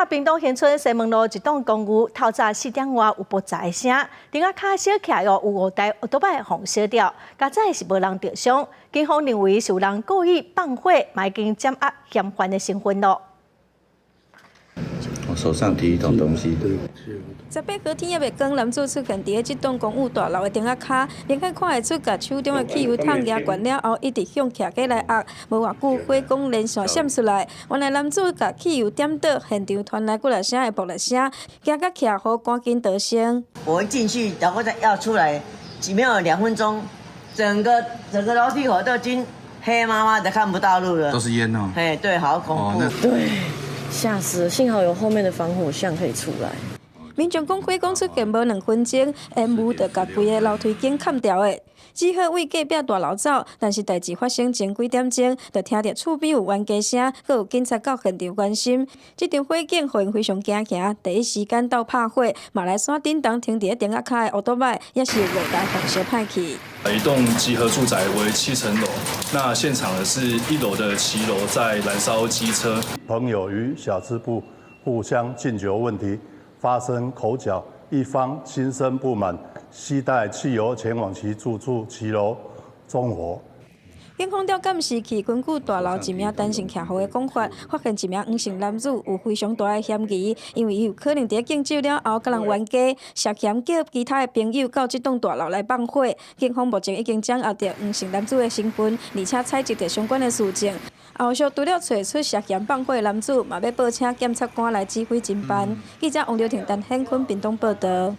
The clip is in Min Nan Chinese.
看屏東恆春西門路一棟公寓，透早4點外有爆炸的聲，燈仔跤燒起來哦，有五台歐多擺予燒著，佳哉是無人著傷。警方認為是有人故意放火，嘛已經掌握嫌犯的身份囉。我手上提一種東西。18號天猶未光，男子出現佇咧這棟公寓大樓的燈仔跤，明顯看會出共手中的汽油桶夯懸了後，一直向徛家來壓。無偌久，火光連線閃出來，原來男子共汽油點著，現場傳來幾若聲的爆裂聲，驚甲徛戶趕緊逃生。我一進去，然後再要出來，幾沒有2分鐘，整個整個樓梯口都已經黑麻麻的，看不到路了。都是煙哦。嘿，對，好恐怖。對，嚇死了！幸好有後面的防火巷可以出來。民眾講火光出現無2分鐘，煙霧就共規个樓梯間崁牢的，只好對隔壁大樓走。但是代誌發生前幾點鐘，就聽著厝邊有冤家聲，閣有警察到現場關心。這場火警予𪜶非常驚嚇，第一時間鬥拍火，嘛來山頂當停佇咧燈仔跤的歐多擺，也是有五台予燒歹去。一棟集合住宅為7層樓，那現場的是一樓的騎樓在燃燒機車。朋友於小吃部互相敬酒問題發生口角，一方心生不滿，攜帶汽油前往其住處騎樓縱火。警方調監視器，根據大樓一名單身徛戶的講法，發現一名黃姓男子有非常大的嫌疑，因為伊有可能佇咧敬酒了後共人冤家，涉嫌叫其他的朋友到這棟大樓來放火。警方目前已經掌握著黃姓男子的身份，而且採集著相關的事證。後續除了揣出涉嫌放火的男子，嘛欲報請檢察官來指揮偵辦。記者王劉婷、陳顯坤屏東報導。